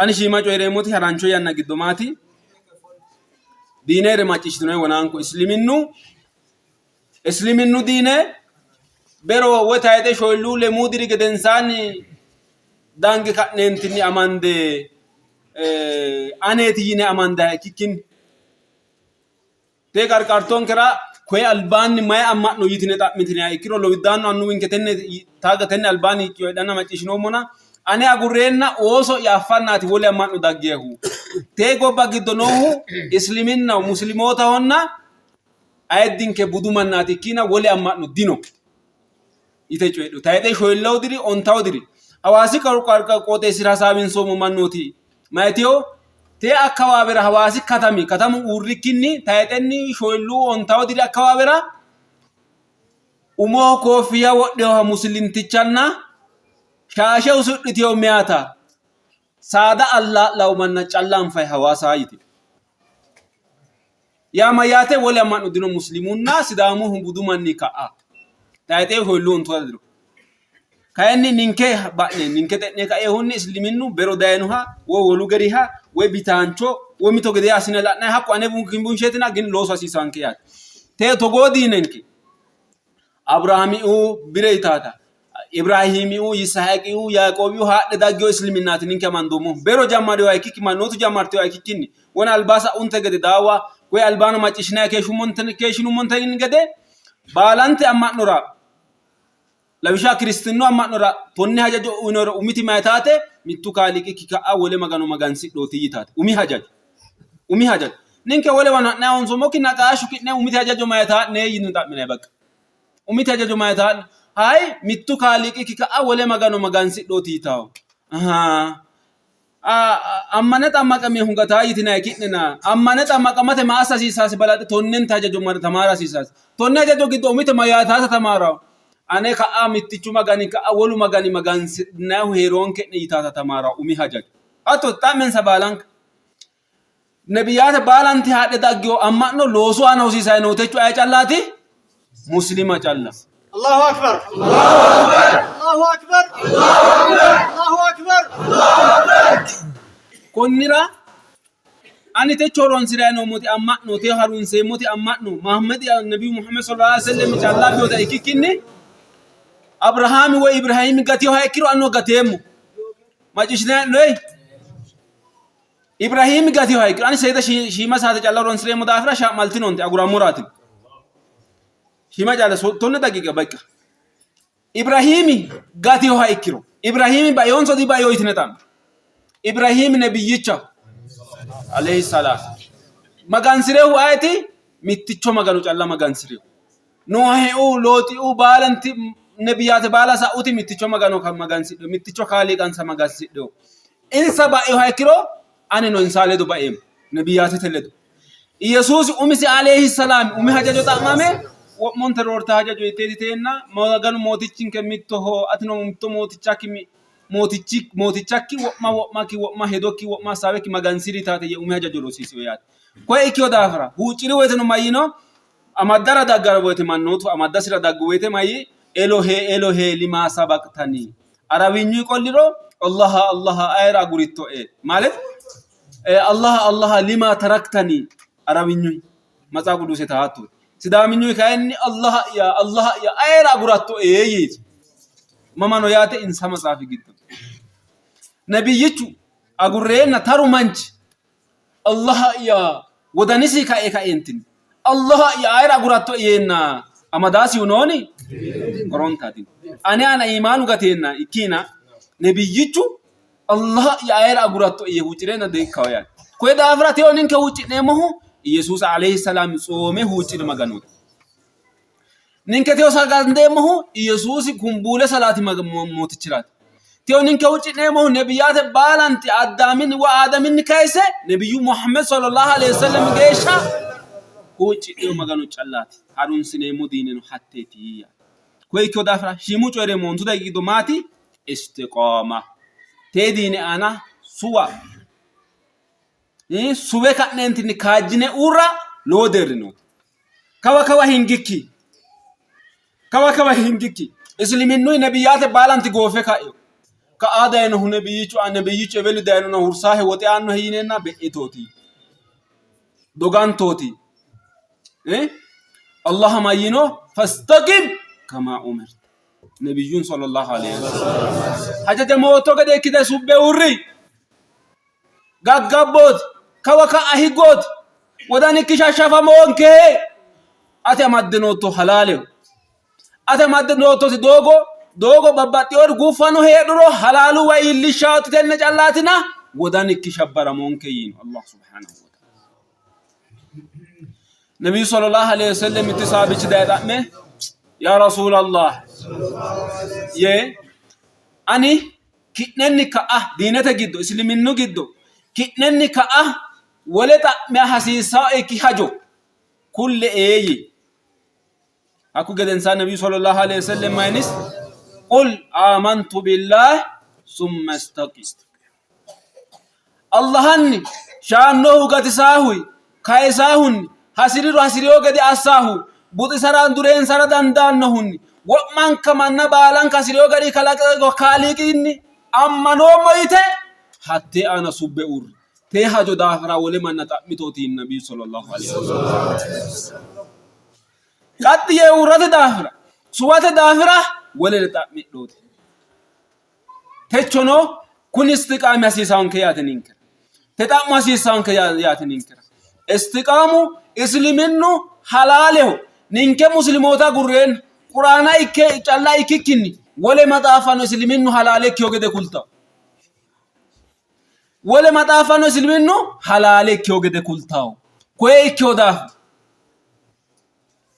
Ani shiima coyi'reemmoti harancho yanna giddo maati? Diineere macciishshitinoyi wonaanko isliminnu isliminnu diine bero woy tayixe shoyilluu lemuu diri gedensaanni dange ka'neentinni amande aneeti yine amandayiha ikkikkinni Tee qarqartonkera koye albaanni mayi amma'no yitine xa'mitiniha ikkiro lowiddaannu annuwinke tenne taaga tenne albaanni coyidhanna macciishshinoommona ane agurreenna ooso'ya affannaati wole amma'no daggeehu. Tee gobba giddo noohu isliminnaho muslimootahonna ayiddinke budu mannaati ikkiina wole amma'no dino. yite coyidhu. Tayixe shoyillawu diri ontawu diri Hawaasi qooxeessira hasaawinsoommo mannooti mayitiyo tee akkawaawera Hawaasi katami katamu uurrikkinni tayixenni shoyilluu ontawu diri akkawaawera umoho kooffiya wodhinoha muslimtichanna shaashe usudhiteyo meyata saada allaa'lawo manna calla anfayi Hawaasa yitino. Yaa mayyaate wole amma'no dino muslimunna sidaamuhu budu manni ka'a tayixee hoyllu ontu diro. Kayinni ninke ba'ne ninke xe'ne kaehunni isliminnu bero dayinoha woy wolu gariha woy bitaancho woy mito gede assine la'nanni hakku ane bunsheetina gin loosu hasiisanke yaate. Te togoo diinenke Abiraamiu bire yitaata Ibrahiimiu Yisihaaqiu Yaaqoobiu haadhe daggino isliminnaati ninke amandoommohu. Bero jammarinoha ikkikki mannootu jammartinoha ikkikkinni wona alba sa'unte gede daawa koye albaano macciishshinanni keeshshinummonte gede baalante amma'nora lawishshaho kiristinnu amma'nora tonne hajajo uyinore umiti mayitaate mittu kaaliiqikki ka'a wole magano magansidhooti yitaate umi hajajo umi hajajo ninke wolewano ha'nanni honsummokki naqaashshu ki'ne umiti hajajo mayitaa'ne yine xa'minanni baqa Umiti hajajo mayitaa'ne? Hayi mittu Kaaliiqikki ka'a wole magano magansidhooti yitawo. Ahaa. Ammane xammaqaminohu gataa yitinayi ki'nena ammane xammaqamate ma assa hasiissaasi balaxe tonnenta hajajo tamaara hasiissaasi. Tonne hajajo giddo umite mayyaataata tamaarawo? Ane ka'a mittichu magani ka'a wolu magani magansi'nayihu hee'roonke'ne yitaata tamaarawo umi hajajo. Hatto xa'mensa baalanka. Nebiyaate baalanti haadhe daggino amma'no loosu aana hosiisayi noohu techo aye callaati? Muslima calla. Allahu Akbar. Allahu Akbar. Allahu Akbar. Konnira ani techo horonsi'rayi noommoti amma'no, techo harunseemmoti amma'no Muhammadi Nebiyu Muhammad sallallahu alaihi wasallam calla affinota ikkikkinni Abirahaami woy Ibrahimi gatinoha ikkiro anino gateemmo. Macciishshinanni Ibrahimi gatinoha ikkiro ani seeda shiima saate calla horonsi'reemmo daafira shaa'maltinoonte agurammoraati. Shiima calla tonne daqiiqa baqqa. Ibrahimi gatinoha ikkiro Ibrahimi baiyonso dibaiyo yitine xa'me. Ibrahimi nebiyyicha alayhi salaam. Magansi'rehu ayeti? Mitticho Magano calla magansi'rehu. Nohiu, Looxiu baalanti nebiyaate baala sa'uti mitticho Magano magansidhino, mitticho Kaaliiqansa magansidhino. Insa ba'inoha ikkiro anino insa ledo baeemmo, nebiyaatete ledo. Iyesuusi umisi alayhi salaami umi hajajo xa'mame wo'monte roorte hajajo yiteeti teenna Maganu mootichinke mittoho, atino mitto mootichakki mootichi mootichakki wo'ma wo'makki wo'ma hedokki wo'ma hasaawekki magansi'ri yitaate yee umi hajajo rosiisino yaate. Koye ikkino daafira huucci'ri woyiteno mayyino? Amaddara daggara woyite mannootu amaddasira daggu woyite mayi Elohe Elohe lima sabaqtani Arawinyuyi qolliro Allaha Allaha ayera agurittoe ማለት Allaha Allaha lima taraktani Arawinyuyi Matsaa Quduse taatto Sidaaminyuyi kayinni Allaha ya Allaha ya ayera agurattoe yiisi mamano yaate insa matsaafi giddo Nabiyyichu agurreenna taru manchi Allaha'ya wodanisi kae kaeentinni Allaha'ya ayera agurattoe yeenna amadaasihu nooni? Horonta dino. Ane aana iimaanu gateenna ikkiina nebiyyichu Allaha'ya ayera agurattoe yee huucci'reenna diikkawo yaate. Koye daafira teyo ninke huucci'neemmohu Yesuusi alayhi salaam tsoome huucci'ri Maganooti. Ninke teyo sagandeemmohu Yesuusi kumbuule salaati mootichiraati. Teyo ninke huucci'neemmohu nebiyaate baalanti Addaaminni wa Aadaminni kayise nebiyyu Muhammed sallallahu alaihi wasallam geeshsha huuccidhino Magano callaati. Harunsineemmo diineno hatteeti yaate. Koye ikkino daafira shiimu coyi'reemmo ontu daqiiqi giddo maati? Istiqaama. Tee diine aana suwa. Suwe ka'neentinni kaajjine uurra lowo deerri noote. Kawa kawa hingikki kawa kawa hingikki isiliminnu nebiyaate baalanti goofe ka'yo ka'aa dayinohu nebiyyichu nebiyyichu ebelu dayinona hursaahe woxe aannohe yineenna be'itooti dogantooti. Allah mayyino fastaqim kama umirta nebiyyun sallallahu alaihi wasallam hajajamootto gede ikkite subbe uurri gaggabbooti kawa ka'a higgooti wodanikki shashshafamoonke ate amadde nootto halaaleho ate amadde noottosi doogo doogo babbaxxinori guffano heedhuro halaaluwa iillishshaati tenne callaatina wodanikki shabbaramoonke yiino Allah subhanahu wa ta'ala. Nabiyyu sallallahu alayhi wasallam mitti saabichi daye xa'me yaa Rasuulallah yee ani ki'nenni ka'a diinete giddo isiliminnu giddo ki'nenni ka'a wole xa'me hasiissaoekki hajo kulle ee yii. Hakku gedensaanni Nabiyyu sallallahu alayhi wasallam mayinis qul aamantu billah summa istaqim. Allahanni shaannohu gatisaahu kayisaahunni hasiriro hasiriyo gede assaahu buxisara dureensara dandaannohunni wo'manka manna baalanka hasiriyo gari kalaqe kaaliiqinni ammanoommo yite hattee aana subbe uurri. Tee hajo daafira wole manna xa'mitooti yiino Nabiyyu sallallahu alayhi wasallam. Qaxxi yee uurrate daafira, suwate daafira wolere xa'midhooti. Techono kuni istiqaami hasiisaanke yaate ninkera. Te xa'mo hasiissaanke yaate ninkera. Istiqaamu isliminnu halaaleho. Ninke muslimoota agurreenna Quraana ikke calla ikkikkinni wole maxaafano isliminnu halaale ikkiyo gede kultawo. Wole maxaafano isliminnu halaale ikkiyo gede kultawo. Koye ikkiyo daafira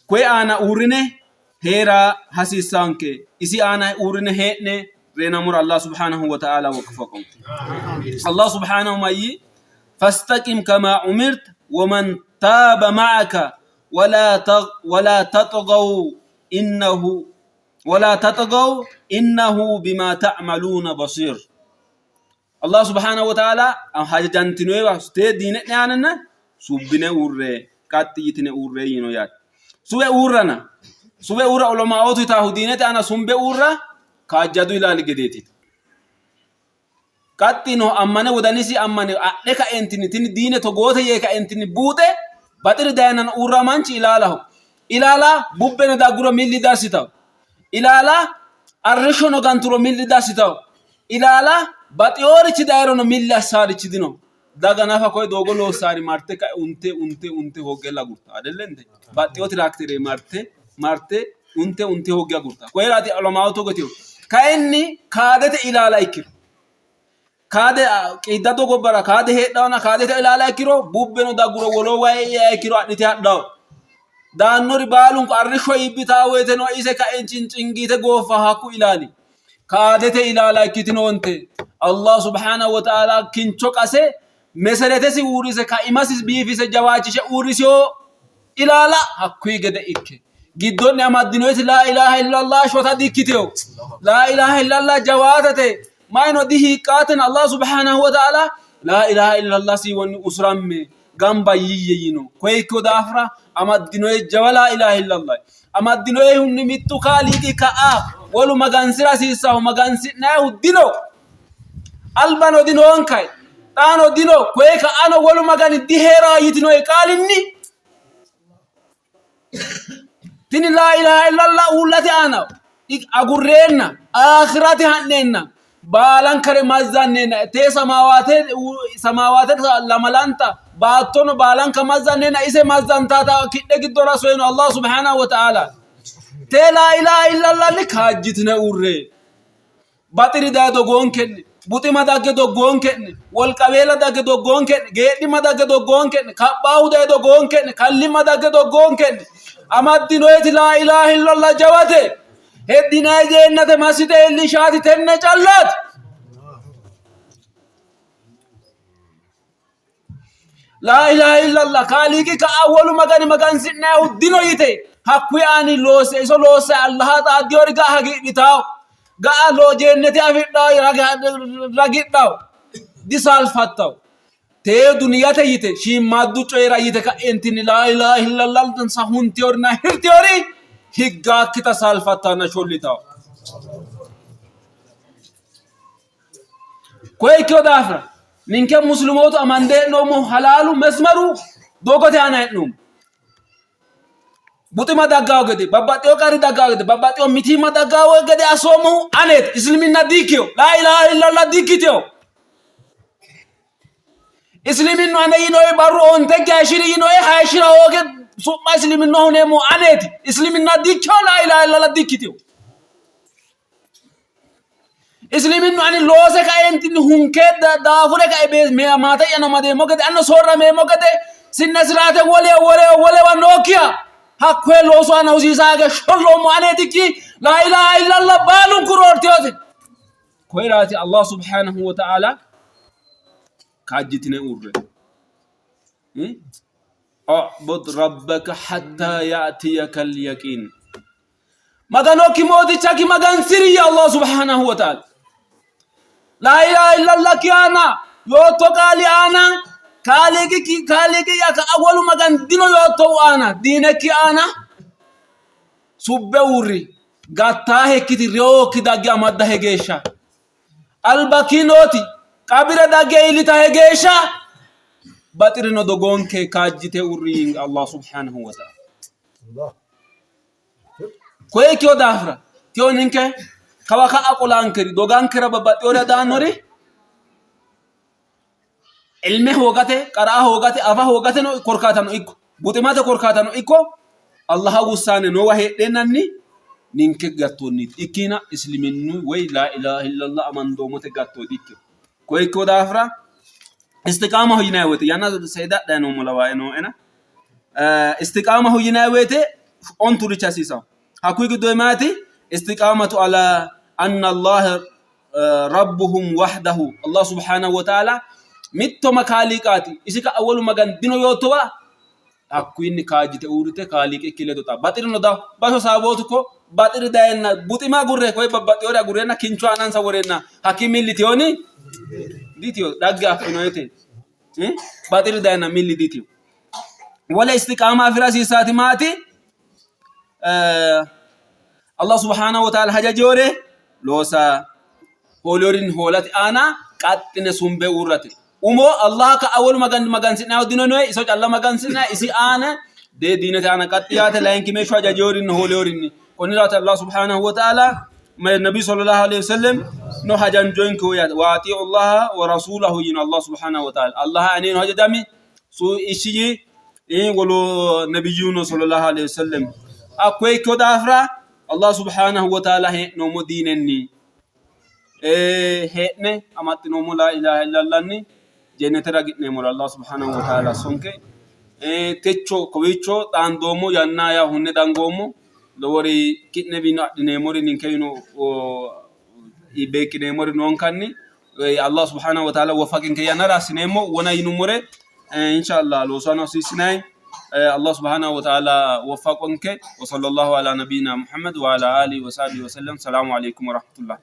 koye aana uurrine hee'ra hasiissanke. Isi aana uurrine hee'ne reenamura Allah subhanahu wa ta'ala woffaqonke. Allah subhanahu mayyi fastaqim kama umirt wa man taaba ma'aka wala tatghaw innahu wala tatghaw innahu bima ta'maluna basir. Allah subhanahu wa ta'ala hajajantinoewa tee diine'ne aananna subbine uurre qaxxi yitine uurre yiino yaate. Suwe uurrana suwe uurra ulamaootu yitaahu diinete aana sumbe uurra kaajjadu ilaali gedeeti. Qaxxi yinohu ammane wodanisi ammane adhe kaentinni tini diine togoote yee kaentinni buuxe baxiri dayenana uurra manchi ilaalaho. Ilaala bubbeno dagguro milli dassitawo. Ilaala arrishshono ganturo milli dassitawo. Ilaala baxeyoorichi dayirono milli assaarichi dino. Daga nafa koye doogo loossaari marte ka'e unte unte unte hoogge agurta. Adellente baxxeyo tiraaktere marte marte unte unte hoogge agurta. Koyeraati olamaao togo yitino. Kayinni kaadete ilaala ikkiro kaade qiiddado gobbara kaade heedhawona kaadete ilaala ikkiro bubbeno dagguro wolo wayi e'iha ikkiro adhite hadhawo. Daannori baalunku arrishsho iibbitaa woyiteno ise ka'e cincingiite gooffa hakku ilaali. Kaadete ilaala ikkitinoonte. Allah subhanahu wa ta'ala kincho qase meseretesi uurrise kaimasi biifise jawaachishe uurrisiyo ilaala hakkuyi gede ikke. Giddo'ne amaddinoyiti laa ilaaha illallah shota dikkitino. Laa ilaaha illallah jawaatate. Mayino dihiiqqaatena Allah subhanahu wa ta'ala laa ilaaha illallah siiwonni usuramme gamba yiiyye yiino. Koye ikkino daafira amaddinoye jawa laa ilaaha illallah. Amaddinoyehunni mittu kaaliiqi ka'a wolu magansi'ra hasiissahu magansi'nayihu dino. Albano dinoonkayi. Xaano dino. Koye ka'ano wolu magani dihee'rawo yitinoye qaalinni tini laa ilaaha illallah uullate aana agurreenna aakhirate ha'neenna baalankare mazzanneenna tee samaawaate samaawaate lamalanta baattono baalanka mazzanneenna ise mazzantaata kidhe giddora soyino Allah subhanahu wa ta'ala tee laa ilaaha illallah kaajjitine uurre. Baxiri daye dogoonke'ne, buxima dagge doggoonke'ne, wolqaweela dagge doggoonke'ne, geedhimma dagge doggoonke'ne, kaphaahu daye dogoonke'ne, kallimma dagge doggoonke'ne. Amaddinoyeti laa ilaaha illallah jawate. Heddinayi jeennate massite iillishaati tenne callaati. Laa ilaaha illallah kaaliiqi ka'a wolu magani magansi'nayihu dino yite hakkuyi aani loosse iso loosse Allaha xaaddiyori ga'a hagiidhitawo ga'a loo jeennete afidhawo ragidhawo disaalfattawo. Tee duniyate yite shiimmaaddu coyira yite ka'entinni laa ilaaha illallah huntiyorinna hirtiyori higgaakkita saalfattanna shollitawo. Koye ikkino daafira ninke muslimootu amande hee'noommohu halaalu mesmeru doogote aana hee'noommo. Buxima daggawo gede, babbaxxewo qarri daggawo gede, babbaxxewo mitiimma daggawo gede assoommohu aneeti. Isliminna diikkiyo. Laa ilaaha illallah diikkiteyo. Isliminnu ane yinoe barru ontegge hayishiri yinoe hayishira hooge su'ma isliminna huneemmohu aneeti. Isliminna diikkiyo. Laa ilaaha illallah diikkiteyo. Isliminnu ani loose kaeentinni hunkee daafure kae maate'yano amadeemmo gede anno soorrameemmo gede sinna siraate wolewa wolewa wolewa nookkiha hakkoye loosu aana hosiisaage sholloommo aneetikki laa ilaaha illallah baalunku roortiyote. Koyiraati Allah subhanahu wa ta'ala kaajjitine uurre. U'bud rabbaka hatta ya'tiyaka al-yaqin. Maganokki mootichakki magansi'ri yii Allah subhaanahu wa ta'ala. Laa ilaaha illallakki aana yootto qaali aana kaaliiqikki kaaliiqi'ya ka'a wolu magan dino yoottohu aana diinekki aana subbe uurri gattaahekkiti reyookki dagge amaddahe geeshsha albakki nooti qabire dagge iillitahe geeshsha baxirino dogoonke kaajjite uurri yii Allah subhaanahu wa ta'ala. Koye ikkino daafira tiyo ninke kawa ka'a qolaankeri dogankera babbaxxinore daannori ilme hoogate qara'a hoogate afa hoogateno korkaatano ikko buximate korkaatano ikko Allaha wussaane noowa heedheennanni ninke gattoonniiti ikkina isliminnu woy laa ilaaha illallah amandoomote gatto dikkino. Koye ikkino daafira istiqaamaho yinanni woyte yanna seeda adhanni noommo lawaae nooena istiqaamaho yinanni woyte onturichi hasiisanno. Hakkuyi giddo maati? Istiqaamatu ala anna Allaha rabbuhum wahdahu. Allah subhanahu wa ta'ala mitto kaaliiqaati. Isi ka'a wolu magani dino yoottowa hakkuyinni kaajjite uurrite kaaliiqikki ledo xa baxirino da basho saabootu ko baxiri dayenna buxima agurre koye babbaxxinore agurrenna kincho aanansa woreenna hakkii milli tiyoni ditiyo dhagge affinoyete baxiri dayenna milli ditiyo. Wole istiqaama afi'ra hasiissaati maati? Allah subhanahu wa ta'ala hajajewore loosa hooliorinni hoolate aana qaxxine sumbe uurrate. Umo Allah ka'a wolu magan magansi'nayo dino noe iso calla magansi'na isi aana dee diinete aana qaxxi yaate layinki meeshsho hajajeworinni hooliorinni. Konniraati Allah subhanahu wa ta'ala Nabi sallallahu alayhi wasallam no hajanjoyinke yaate wa ati'u Allah wa rasulahu yino Allah subhanahu wa ta'ala. Allah aneno hajajami su ishigi in wolu nabiyyuno sallallahu alayhi wasallam hakkoye ikkino daafira Allah subhanahu wa ta'ala hee'noommo diinenni hee'ne amaxxinoommo laa ilaha illallanni jennete ragi'neemmore Allah subhanahu wa ta'ala sonke techo kowiicho xaandoommo yanna yaa hunne dangoommo lowori ki'newiino adhineemmori ninkewiino beeqqineemmori noonkanni Allah subhanahu wa ta'ala woffaqinke yannara assineemmo wona yinummore inshallah loosano hasiissinay Allah subhanahu wa ta'ala woffaqonke wa sallallahu ala nabiyina Muhammad wa ala alihi wa sahbihi wa sallam. Salaamu alaykum wa rahmatullah.